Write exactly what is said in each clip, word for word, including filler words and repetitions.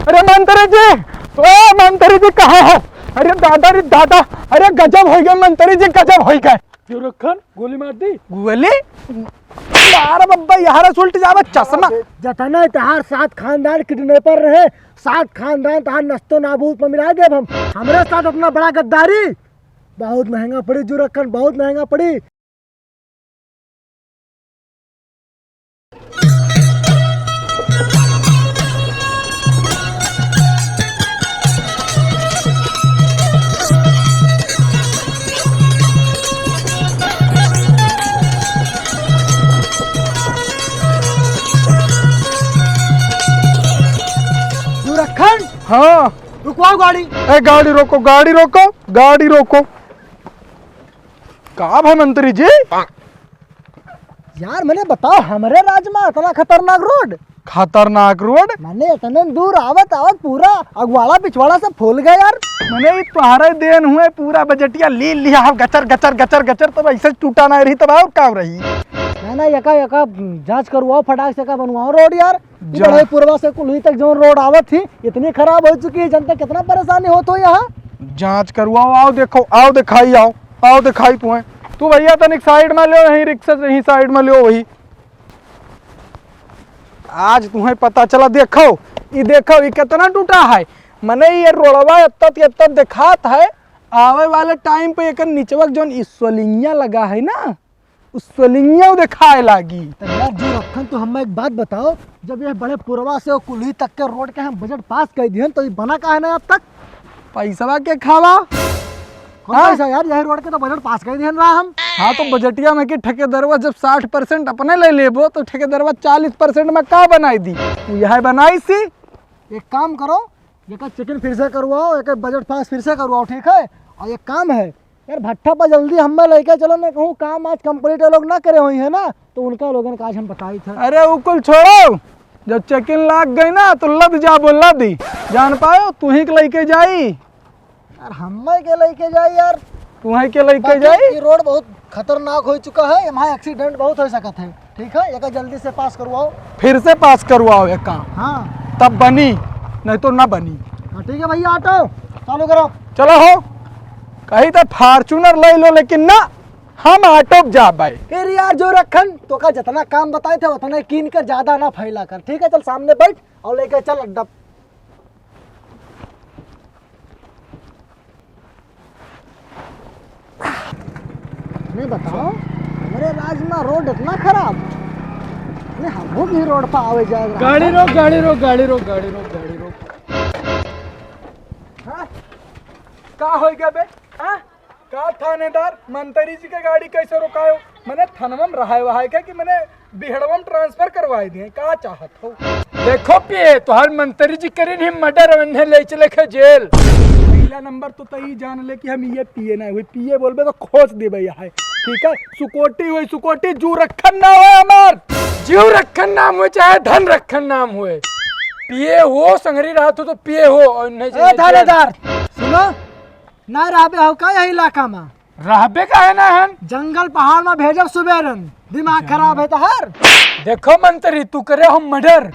अरे मंत्री जी, ओ मंत्री जी, कहाँ हो? अरे दादा रे दादा, अरे गजब होइ गए मंत्री जी, गजब होइ गए। जीवरखन, गोली मार दी। गोली? यार बब्बा, यार उल्ट जावे चश्मा। जतना तहार सात खानदान किडनैपर रहे, सात खानदान तहार नस्तो नाबूद पर मिला देब हम। हमरे साथ अपना बड़ा गद्दारी, बहुत महंगा पड़ी जीवरखन, बहुत महंगा पड़ी। जीवरखन? हाँ। रुकवाओ गाड़ी। ए, गाड़ी रोको, गाड़ी रोको, गाड़ी रोको। का भाई मंत्री जी? यार, मने बताओ, हमरे राज मा इतना खतरनाक रोड? खतरनाक रोड? मने इतने दूर आवत आवत पूरा अगवाड़ा पिछवाड़ा सब फूल गए यार। मने ई तोहरे देन हुए, पूरा बजटिया ले लिया हो, गचर, गचर, गचर, गचर, तब ऐसे टूटा ना रही, तब और का रही? ना, ना, एका, एका जांच करवाओ फटाक से, का बनवाओ रोड यार। जा। बड़े पुरवा से कुल्ही तक जौन रोड आवत ही, इतनी खराब हो चुकी है, जनता कितना परेशानी होत हो यहाँ। जांच करवाओ, आओ देखो, आओ दिखाई, आओ, आओ दिखाई तुम्हें। तू भैया तनिक साइड में ले, यहीं रिक्शा से यहीं साइड में ले वही। आज तुम्हें पता चला, देखो, ई देखो, ई कितना टूटा है। मने ये रोडवा एत्ता एत्ता दिखात है, आवे वाले टाइम पे एकर निचवा जौन ई स्वलिंगिया लगा है ना, उ स्वलिंगिया देखाए लागी। तो यार जीवरखन, तो हमें एक बात बताओ, जब ये बड़े पुरवा से कुल्ही तक के रोड के हम बजट पास कर दिहन, तो ये बना काहे ना अब तक? पैसवा के खावा? कौन हाँ? पैसा यार, यही रोड के तो बजट पास कर दिहन रहा हम। हाँ, तो बजटिया में कि ठेकेदरवा जब साठ परसेंट अपने ले लेबो, तो ठेकेदरवा चालीस परसेंट में का बनाई दी? उ यह बनाई सी। एक काम करो, एकर चेकिंग फिर से करवाओ, एकर बजट पास फिर से करवाओ, ठीक है? और एक काम है यार, भट्ठा पर जल्दी हमें लेके चलो, ना कहूँ काम आज कंप्लीट ये लोग ना करे हुई है ना, तो उनका लोगन का आज हम बताई थे। अरे उ कुल छोड़ो, जब चेकिंग लाग गई ना तो लद जाबो, लदी। जान पायो, तू ही के लेके जाई। यार हमें के लेके जाई यार। तू ही के लेके बाकी जाई। ये रोड बहुत खतरनाक हो चुका है, यहाँ एक्सीडेंट बहुत हो सकत है। ठीक है, एका जल्दी से पास करवाओ। फिर से पास करवाओ एका। हाँ। तब बनी, नहीं तो ना बनी। हाँ, ठीक है भैया, ऑटो चालू करो। चलो हो, कही तो Fortuner ले लो, लेकिन ना, हम ऑटो पे जाबे। फिर यार जीवरखन, तोका जितना काम बताए थे उतना कीन कर ज्यादा ना फैला कर, ठीक है? चल सामने बैठ और लेके चल अड्डा। नहीं बताओ, हमरे राज मा रोड इतना खराब। नहीं, हमहू भी रोड पर आवे जाए रहा गाड़ी था। रोक, गाड़ी रोक, गाड़ी रोक, गाड़ी रोक, गाड़ी रोक। हाँ? का हो गया बे? हाँ? का थानेदार, मंत्री जी के गाड़ी कैसे रोकायो? मने थनवा में रहाय वहाय के कि मने बिहड़वा में ट्रांसफर करवाए दिए, का चाहत हो? देखो पिए, तोहार मंत्री जी करिन ही मर्डर, उन्हें ले चले खे जेल। पहला नंबर तो तई जान ले कि हम ये पिए ना हुए, पिए बोलबे तो खोस देबे यहाँ, ठीक है? सुकोटी हुई, सुकोटी, जीवरखन नाम है हमार। जीवरखन नाम हुए चाहे धनरखन नाम हुए, पिए हो संगरी रहत हो तो पिए हो, और नहीं ए, थानेदार, सुनो, ना रहबे हो का यही इलाका में? रहबे काहे ना हन? जंगल पहाड़ में भेजब सुबेरन। दिमाग खराब है तोहार? देखो मंत्री, तू करे हो मर्डर,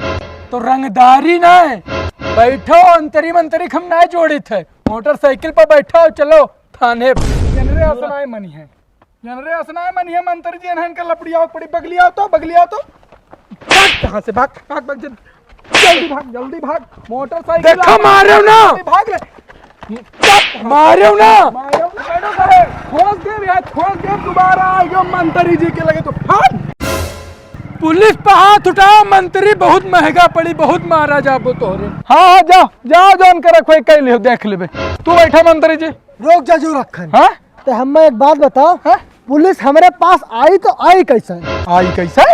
तो रंगदारी ना है। बैठो, अंतरी मंतरी हम ना जोड़ित है। मोटरसाइकिल पर बैठो, चलो थाने। जनरे असनाए मनी है, जनरे असनाए मनी है मंत्री जी, इन्हन का लपड़ियाओ पड़ी। बगलियाओ तो, बगलियाओ तो। भाग यहाँ से, भाग, भाग, भाग, जल्दी। जल्दी भाग, जल्दी भाग। मोटरसाइकिल देखा, आ, मारे ना। जल्दी भाग ले। मारे ना। मारे ना, मैडम साहब। खोस दे यार, खोस दे, दोबारा आइयो मंत्री जी के लगे तो भाग। पुलिस पे हाथ उठाओ मंत्री, बहुत महंगा पड़ी, बहुत मारा जाबो तोहरे। हाँ, हाँ, जा, जा, जौन करे कोई कह लियो, देख लेबे। तू बैठा मंत्री जी। रोक जा जीवरखन। हाँ? तो हमें एक बात बताओ, हाँ? पुलिस हमरे पास आई तो आई कैसे? आई कैसे?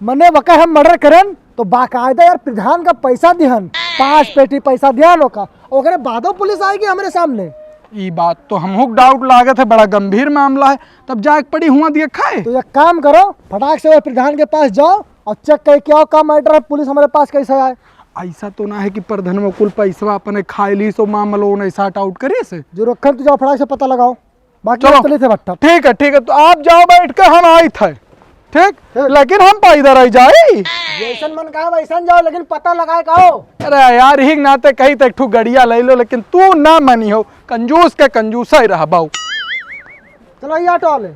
मने वकर हम मर्डर करन तो बाकायदा यार प्रधान का पैसा दिहन, पाँच पेटी पैसा दिहन ओका, ओकरे बादो पुलिस आएगी हमरे सामने। ई बात तो हमहू के डाउट लागत है, बड़ा गंभीर मामला है, तब जाए के पड़ी हुआ दिए खाए। तो एक काम करो, फटाक से वो प्रधान के पास जाओ और चेक करके आओ का मैटर है, पुलिस हमारे पास कैसे आए। ऐसा तो ना है कि प्रधान वो कुल पैसवा अपने खाए ली सो मामलो ने सॉर्ट आउट करी से। जीवरखन तू जाओ फटाक से पता लगाओ। बाकी चलो। हम चले थे भट्टा। ठीक है, ठीक है, तो आप जाओ बैठ के, हम आई थे। ठीक? ठीक। लेकिन हम पैदल रह जाई। जैसन मन कहा वैसन जाओ, लेकिन पता लगाए का हो। अरे यार, ही नाते कही तो एक ठो गड़िया ले लो, लेकिन तू ना मनी हो, कंजूस के कंजूस ही रहबाऊ। चलो, ये ऑटो वाले।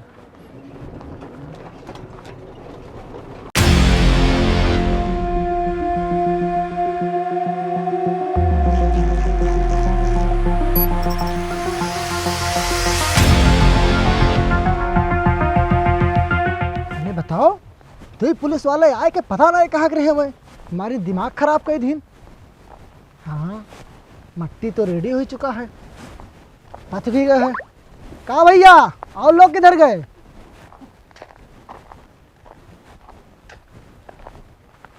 अरे बताओ, तो ये पुलिस वाले आए के पता नहीं कहाँ के रहे हुए, हमारी दिमाग खराब कर दीन। हाँ, मट्टी तो रेडी हो चुका है, पथ भी गए है। का भैया, और लोग किधर गए?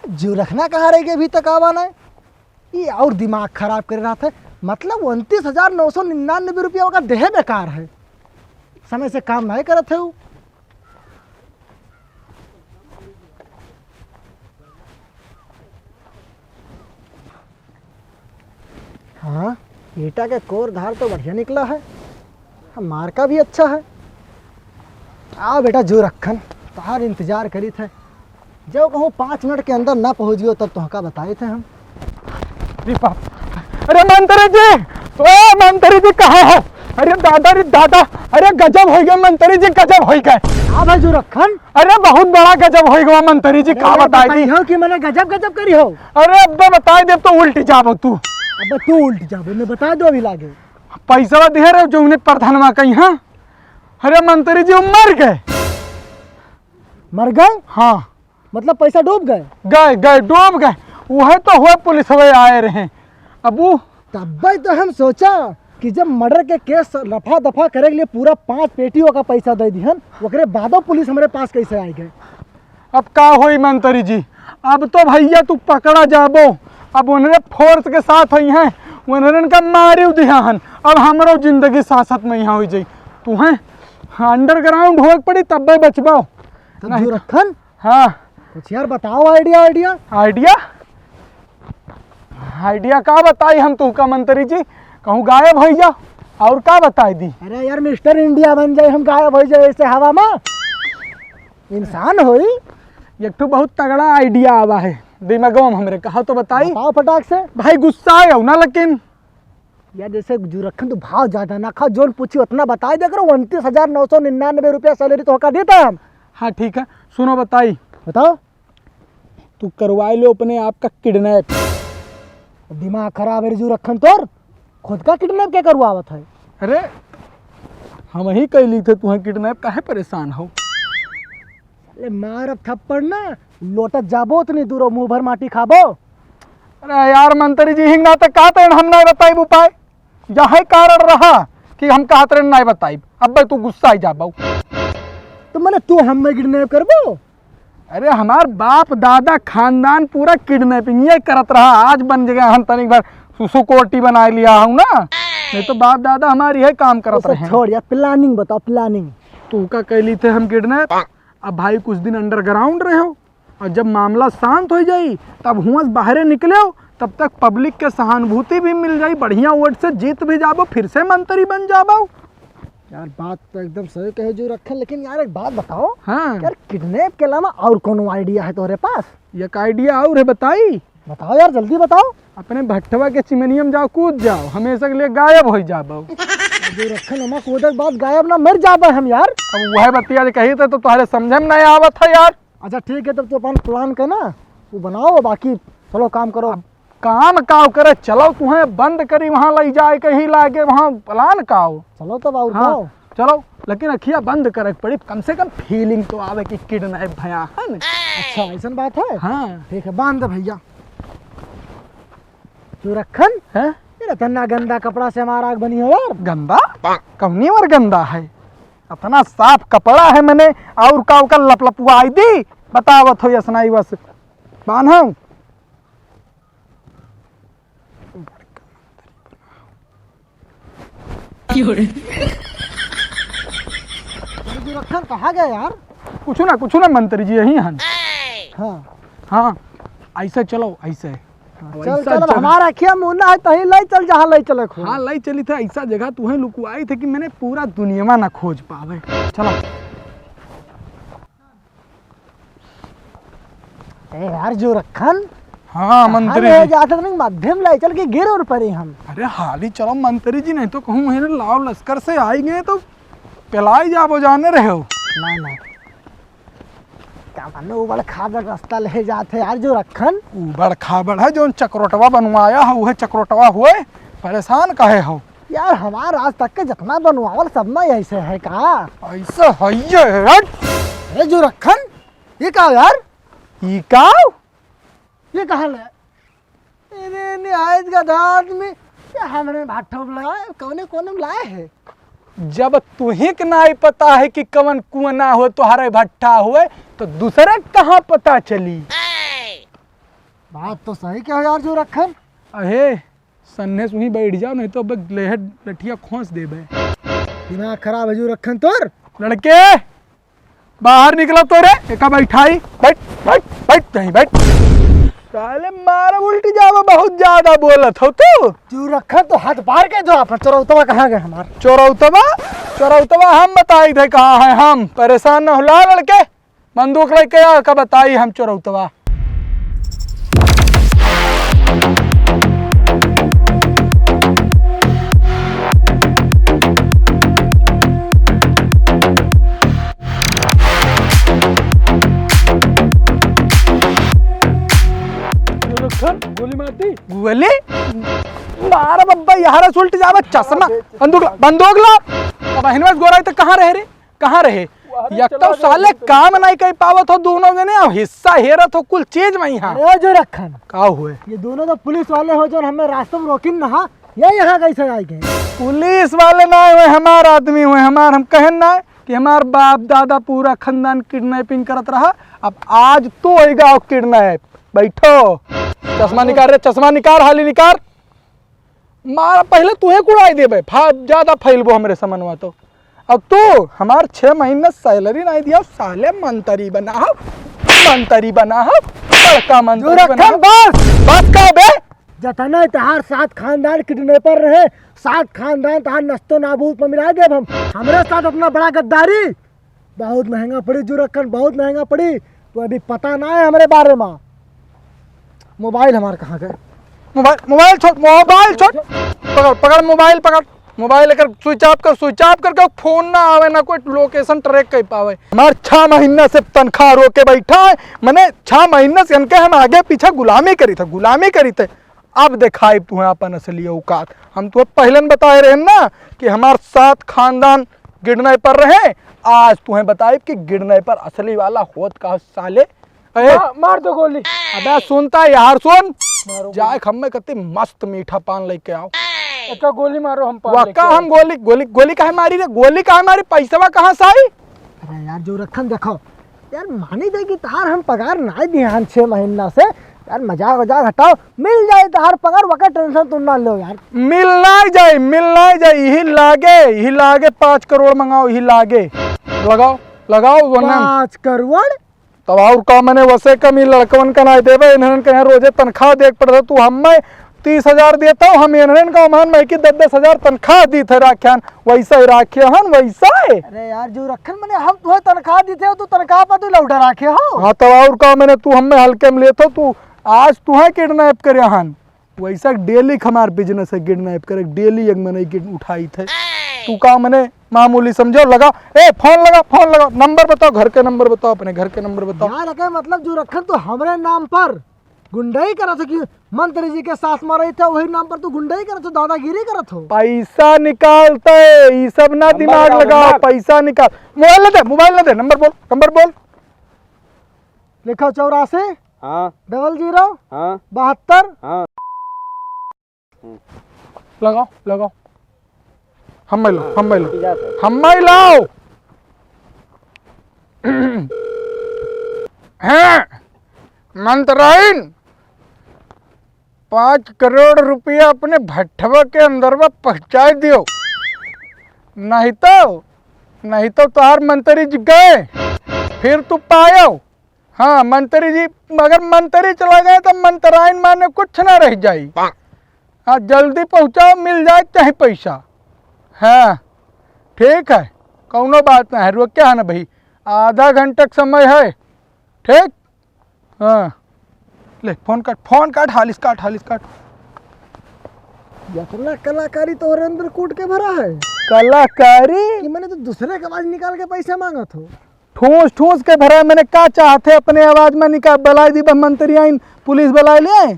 जीव रखना कहाँ रह गए, अभी तक आवा नहीं। ये और दिमाग खराब कर रहा था। मतलब, उनतीस हजार नौ सौ निन्यानवे रुपया का देहे बेकार है, समय से काम नहीं करत है वो। हाँ, ईटा के कोर धार तो बढ़िया निकला है, मार्का भी अच्छा है। आओ बेटा, जीव रखन, तोहार इंतजार करी थे। जब कहूँ पाँच मिनट के अंदर ना पहुँच गयो, तब तोहका बताए थे हम। अरे बाप, अरे मंत्री जी, ओ मंत्री जी, कहाँ हो? अरे दादा रे दादा, अरे गजब होइ गए मंत्री जी, गजब होइ गए। हाँ भाई जीव रखन। अरे बहुत बड़ा गजब होइ गवा मंत्री जी, का अरे बताई दी? बताई हो कि मने गजब गजब करी हो। अरे अब बताई दे तो उल्टी जाबो तू। अब तू उल्टी जाबो, मैं बता दो अभी लागे। पैसा दिहे रहे जो उन्हें प्रधानवा कही, हाँ? अरे मंत्री जी, वो मर गए। मर गए? हाँ। मतलब पैसा डूब गए? गए, गए, डूब गए। वह तो हुआ पुलिस वाले आए रहे। अब वो तब्बे तो हम सोचा कि जब मर्डर के केस रफा दफा करे के लिए पूरा पाँच पेटी ओका पैसा दे दिहन, ओकरे बादो पुलिस हमरे पास कैसे आ गए? अब का होई मंत्री जी, अब तो भैया तू पकड़ा जाबो। अब उन्हरे फोर्स के साथ आई हैं, उन्हरन का मारी दिहा हन। अब हमरो जिंदगी सासत में यहाँ हो जाई। तू हैं अंडरग्राउंड होए के पड़ी तब्बे बचबो। तब नहीं जीव तो रखन? हाँ। कुछ यार बताओ आइडिया, आइडिया। आइडिया? आइडिया का बताई हम तुहका मंत्री जी, कहूँ गायब होइ जा, और का बताई दी? अरे यार मिस्टर इंडिया बन जाए, हम गायब होइ जाए ऐसे हवा में, इंसान होई। एक ठो बहुत तगड़ा आइडिया आवा है दिमागवा में हमरे, कहा तो बताई। बताओ फटाक से। भाई गुस्सा आयो ना, लेकिन यार जैसे जीव रखन तो भाव ज्यादा ना खाओ, जोन पूछी उतना बताई दे करो। उनतीस हजार नौ सौ निन्यानवे रुपया सैलरी तोहका देता हम। हाँ ठीक है, सुनो बताई। बताओ। तू करवाए लो अपने आप का किडनैप। दिमाग खराब है रे जीव रखन तोर, खुद का किडनैप के करवावत है? अरे हम ही कह ली थे तुम्हें किडनैप, काहे परेशान हो? साले मारब थप्पड़ ना, लोटत जाबो उतनी दूरो, मुंह भर माटी खाबो। अरे यार मंत्री जी, हिंग ना तो कहते हैं, हम ना बताइब उपाय। यही कारण रहा कि हम कहत रहे ना बताइब। अब भाई तू गुस्सा ही जाबो। तो मने तू हमें किडनैप करबो? अरे हमार बाप दादा खानदान पूरा किडनैपिंग ये करत रहा, आज बन गया हम तनिक बार सुसु कोटी बना लिया हूँ ना, नहीं तो बाप दादा हमार यही काम करत रहे। छोड़ यार, प्लानिंग बताओ, प्लानिंग। तू का कैली थे हम किडनैप? अब भाई कुछ दिन अंडरग्राउंड रहो और जब मामला शांत हो जाई तब हुआं से बाहरे निकले, तब तक पब्लिक के सहानुभूति भी मिल जाई, बढ़िया वोट से जीत भी जाबो, फिर से मंत्री बन जाबो। यार बात तो एकदम सही कहे जीव रखन, लेकिन यार एक बात बताओ। हाँ। यार किडनैप के अलावा और कोनो आइडिया है तोहरे पास? एक आइडिया और है, बताई? बताओ यार, जल्दी बताओ। अपने भट्ठवा के चिमनिया में जाओ, कूद जाओ, हमेशा के लिए गायब हो जाबो। जीव रखन, हम कूदे के बाद गायब ना मर जाबे हम यार। अब वह बतिया जे कही थे तो तोहरे समझे में नहीं आवत है यार। अच्छा ठीक है, तब तू अपन प्लान कर ना, तू बनाओ, बाकी चलो काम करो। अब काम काव करे, चलो तुम्हें बंद करी, वहाँ ले जाए कहीं लागे, वहाँ प्लान काव। चलो तब और हाँ, काव। चलो, लेकिन अखिया बंद करे के पड़ी, कम से कम फीलिंग तो आवे कि किडनैप भया है न। अच्छा, ऐसन बात है? हाँ। ठीक है, बांध दे भैया। जीव रखन? हैं? ये इतना गंदा कपड़ा से हमारा आग बनी हो यार। गंदा? कौनी और गंदा है? इतना साफ कपड़ा है मैंने, और का ओकर लपलपुआई दी? बतावत हो यसनाई बस। बान्हू। जीव रखन कहाँ गए यार? कुछ ना, कुछ ना मंत्री जी, यही हन। हाँ। हाँ, ऐसे चलो, ऐसे। हाँ, अब चल, ऐसा चल, अब जगह हमारा अखिया मुन्ना है, तहीं ले चल, जहाँ ले चले खूब। हाँ, ले चली थे, ऐसा जगह तुम्हें लुकुआई थे कि मैंने पूरा दुनिया में ना खोज पावे। चलो। ए यार, जो रखन। हाँ, कहाँ मंत्री ले जी। जात हन, मध्य में ले चल के गिर और पड़े हम। अरे, हाली चलो मंत्री जी, नहीं तो कहूँ, मेरे लाव लश्कर से आई गए तो पिलाई जाबो, जाने रहे हो। नहीं, नहीं। का माने, उबड़ खाबड़ रास्ता ले जात है यार, जो रखन। उबड़ खाबड़ है, जौन चकरोटवा बनवाया है, उहे चकरोटवा हुए, परेशान काहे हो? यार, हमार आज तक के जितना बनवावल, सब में ऐसे है का? ऐसे है ये, हट। ए, जो रखन, ये का यार? ई का? ये कहाँ ले? अरे, निहायत गधा आदमी, ये हमरे भाठो में लाए, कौने कोने में लाए है? जब तुही के नाई पता है कि कवन कुआं ना हो, तोहरे भट्ठा होए, तो दूसरे के कहाँ पता चली? बात तो सही कहो यार, जो रखन। अहे, सन्ने से वहीं बैठ जाओ, नहीं तो अब लेहट लठिया खोंस देबे। दिमाग खराब है जो रखन तोर। लड़के, बाहर निकलो तो रे, एका बैठाई, बैठ, बैठ, बैठ, कहीं बैठ। साले मारा उल्टी जावा, बहुत ज्यादा बोलत हो तू। तू रखा तो हाथ बाहर के जो अपन चोरौतवा कहाँ गए हमार? चोरौतवा? चोरौतवा हम बताई थे कहाँ है हम। परेशान न होला लड़के, बंदूक लेके आ, का बताई हम चोरौतवा। गोली मार दी। गोली? मारा बब्बा, यहाँ से उल्ट जावे चश्मा। बंदूक ला, बंदूक ला। अब हिनवा गोराई तो कहाँ रहे रे? कहाँ रहे? एक तो साले काम नहीं कर पावत हो दोनों जने, और हिस्सा हेरत हो कुल चीज में यहाँ। अरे जो रखन। का हुए? ये दोनों तो पुलिस वाले हो जो हमें रास्ते में रोकिन ना, ये यहाँ कैसे आए गए? पुलिस वाले ना हुए, हमार आदमी हुए, हमार, हम कहन ना कि हमार बाप दादा पूरा खानदान किडनैपिंग करत रहा, अब आज तो होएगा किडनैप। बैठो, चश्मा निकाल रे, चश्मा निकाल, हाली निकाल। मारा पहले तुहे कुड़ाई देबे, फा-, ज्यादा फैलबो हमरे समनवा तो। अब तू हमार छह महीना सैलरी नहीं दिया, साले मंत्री बना हो, मंत्री बना हो, बड़का मंत्री बना हो। बस। बस का बे? जतना तहार सात खानदान किडनैपर रहे, सात खानदान तहार नस्तो नाबूद पर मिला देब हम। हमरे साथ अपना बड़ा गद्दारी। बहुत महंगा पड़ी जुरक्कन, बहुत महंगा पड़ी। तो अभी पता ना है हमरे बारे में। मोबाइल हमार कहाँ गए? मोबाइल, मोबाइल छोड़, मोबाइल छोड़। पकड़, पकड़ मोबाइल, पकड़ मोबाइल। अगर स्विच ऑफ कर, स्विच ऑफ करके फोन ना आवे, ना कोई लोकेशन ट्रैक कर पावे। हमार छह महीना से तनख्वाह रोके बैठा है, मने छह महीना से इनके हम आगे पीछे गुलामी करी थे, गुलामी करी थे। अब देखाई तुहें अपन असली औकात। हम तुहें पहले न बताए रहे ना कि हमार सात खानदान किडनैपर रहे। आज तुहें बताई कि किडनैपर असली वाला होत का साले। ए, मा-, मार दो गोली। अबे सुनता यार, सुन। मारो जाए गोली। हमें कति मस्त मीठा पान लेके आओ। एका गोली मारो, हम पान लेके वक्का आओ। हम गोली, गोली, गोली काहे मारी रे? गोली काहे मारी? पैसवा कहाँ से आई? अरे यार, जो रखन देखो, यार, मानी दे कि तहार हम पगार नाई दिहन छह महीना से। यार, मजाक वजाक हटाओ, मिल जाए तहार पगार, वका टेंशन तुम ना लो यार। मिल नाई जाए, मिल नाई जाए, यही लागे, यही लागे पाँच करोड़ मंगाओ, यही लागे। लगाओ, लगाओ, वरना पाँच करोड़? तब और का, मने वसे कम ही लड़कवन का नाई देबे, इन्हन के यहाँ रोजे तनख्वाह देख पड़ता, तू हमें तीस हजार देता हो, हम इन्हन का मान में कि दस दस हजार तनख्वाह दी थे राख्यान, वैसा ही राख्या हन, वैसा है। अरे यार, जो रखन मने हम तुहे तनख्वाह दी थे, तू तनख्वाह पर तू लौटा राखे हो। हाँ, तब और का, मने तू हमें हल्के में लेत हो, तू आज तुहे किडनैप करे हन, वैसा डेली हमार बिजनेस है किडनैप करे, डेली एक मनई के उठाई थे। तू का मने मामूली समझो, लगा, ए, फोन लगा, फोन लगा, नंबर बताओ, घर के नंबर बताओ, अपने घर के नंबर बताओ। यार, एकर मतलब जो रखन तो हमरे नाम पर गुंडई करत हो कि मंत्री जी के साथ में रही थे, वही नाम पर तू गुंडई करत हो, दादागिरी करत हो। पैसा निकालते, ई सब ना नंबर दिमाग बताओ, लगाओ, नंबर। पैसा निकाल। मोबाइल ना दे, मोबाइल ना दे, नंबर बोल, नंबर बोल। लिखो चौरासी, हाँ। डबल जीरो, हाँ। बहत्तर। हाँ। लगाओ, लगाओ। हम्मै लाओ, हम्मै लाओ। ठीक है, सर। हम्मै लाओ। हैं, मंतराइन, पाँच करोड़ रुपया अपने भट्ठवा के अंदरवा पहुँचाइ दियो। नहीं तो, नहीं तो तोहार मंत्री जी गए, फिर तू पायो। हाँ, मंत्री जी, अगर मंत्री चला गए तो मंतराइन माने कुछ ना रह जाई। हाँ, जल्दी पहुँचाओ, मिल जाए चाहे पैसा। हाँ, ठीक है, कौनो बात ना है, रुक क्या है ना भाई, आधा घंटे का समय है, ठीक? हाँ, ले, फोन काट, फोन काट, हालिस काट, हालिस काट। इतना कलाकारी तोहरे अंदर कूट के भरा है? कलाकारी? कि मने तू दूसरे के आवाज निकाल के पैसा मांगत हो। ठूस ठूस के भरा है, मने का चाहत है अपने आवाज में निकाल, बलाई दी बा मंत्री आइन, पुलिस बलाई ले।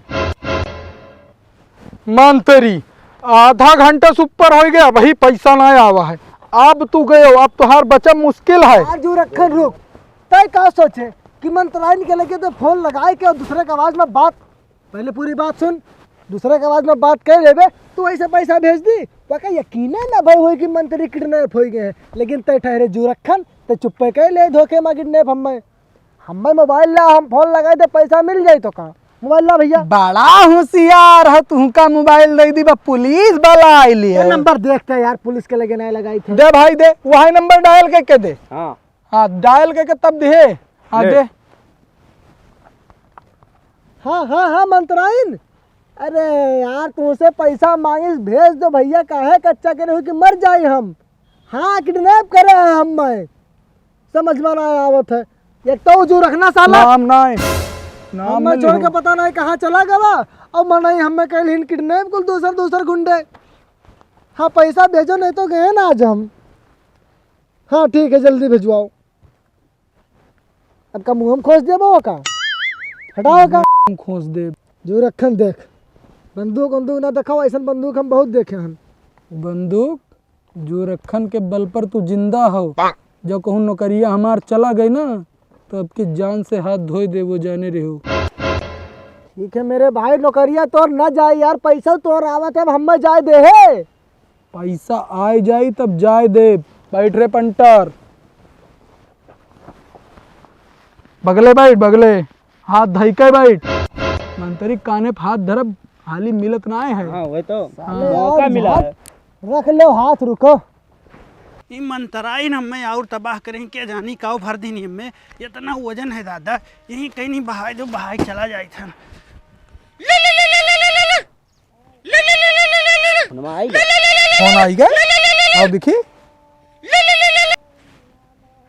मंत्री, आधा घंटा से ऊपर होइ गया, अबहीं पैसा नाहीं आवा है। अब तू गयो, अब तोहार बचा मुश्किल है। आजू रखन रुक, तय का सोचे कि मंतराइन के लगे तो फोन लगाए के और दूसरे के आवाज में बात, पहले पूरी बात सुन, दूसरे के आवाज में बात कर लेबे, तू ऐसे पैसा भेज दी। वका यकीने ना भय होई कि मंत्री किडनैप होइ गए हैं, लेकिन तय ठहरे जू रखन, तय चुप्पे कह ले धोखे में किडनैप हमें। हमें मोबाइल ला, हम फोन लगाए दे, पैसा मिल जाई तो का? मोबाइल ला भैया। बड़ा होशियार है, तुहका मोबाइल दे दी बा, पुलिस वाला आइली ये है। नंबर देखते हैं यार, पुलिस के लगे नहीं लगाई थे। दे भाई दे, वही नंबर डायल करके दे। हाँ। हाँ, डायल करके तब दे। हाँ, ले। दे। हाँ, हाँ, हाँ, मंतराइन। अरे यार, तुमसे पैसा मांगिस, भेज दो भैया, काहे कच्चा करे हो कि मर जाई हम। हाँ, किडनैप करे हैं हम, मैं समझ में ना आवत है। एक तो उजू रखना साला। नाम नाय, नाम हमें नहीं छोड़ के लिहो। पता नहीं कहाँ चला गवा। और मनई हमें कहलिन किडनैप कुल दूसर दूसर गुंडे। हाँ, पैसा भेजो, नहीं तो गए ना आज हम। हाँ, ठीक है, जल्दी भिजवाओ। अब का मुँह हम खोस देबो का? हटाओ का? मुँह खोस देब। जो रखन देख, बंदूक वंदूक ना देखाओ, ऐसन बंदूक हम बहुत देखे हन। बंदूक? जो रखन के बल पर तू जिंदा हो, जो कहूँ नौकरिया हमार चला गई ना, तो अब की जान से हाथ धोए देबो, जाने रहो। ठीक है मेरे भाई, नौकरिया तोर ना जाए यार, पैसा तोर आवत है, अब हमें जाए दे है। पैसा आए जाई तब जाए दे। बैठ रे पंटर, बगले बैठ, बगले। हाथ धइके बैठ। मंत्री काने पे हाथ धरब, हाली मिलत नाय है। हाँ, वही तो। साले मौका यार, मिला हाथ है। रख लो हाथ, रुको। ई मंतराइन हमें और तबाह करें, के जानी काव भर दिन हमें। इतना वजन है दादा, यहीं कहीं नहीं बहाए दो, बहाए चला जाए था। फोन आई गए? फोन आई गए? आओ देखी।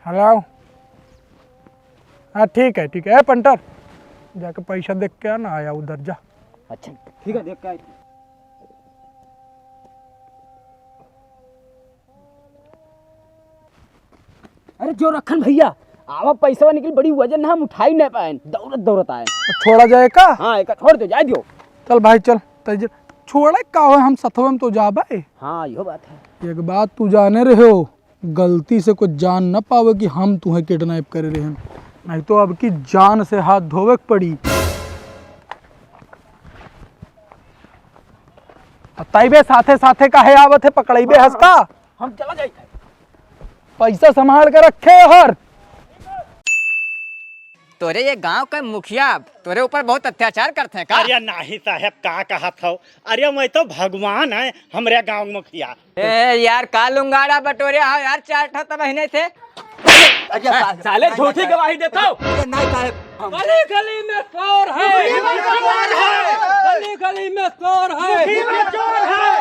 हेलो। हाँ, ठीक है, ठीक है। ए, पंटर, जाके पैसा देख के आना, आया उधर जा। अच्छा, ठीक है, देख के आए। अरे जो रखन भैया, आवा पैसवा निकल, बड़ी वजन है, हम उठाई नहीं पाए, दौड़त दौड़त आए। छोड़ा जाए का? हाँ, एक छोड़ दो, जाए दियो। चल भाई चल, तै जे-, छोड़े का हो, हम सथवे में तो जाबे। हाँ, यो बात है। एक बात तू जाने रहे हो, गलती से कुछ जान न पावे कि हम तुहे किडनैप करे रहे हैं, नहीं तो अब की जान से हाथ धोवे के पड़ी। आ तैबे साथे साथे काहे आवत है, पकड़ैबे हंस का? हम चला जाइत है। पैसा संभाल के रखे हर। तोरे ये गांव के मुखिया तोरे ऊपर बहुत अत्याचार करते हैं का? अरे नाही साहेब, का कहत हो? अरे मैं तो भगवान है हमरे गांव मुखिया। ए यार, का लुंगाड़ा बटोरे हो यार, चार ठो तो महीने थे। अरे साले झूठी गवाही देता हो। अरे नहीं साहेब, हम गली गली में चोर है। गली में चोर है। गली गली में चोर है। गली में चोर है।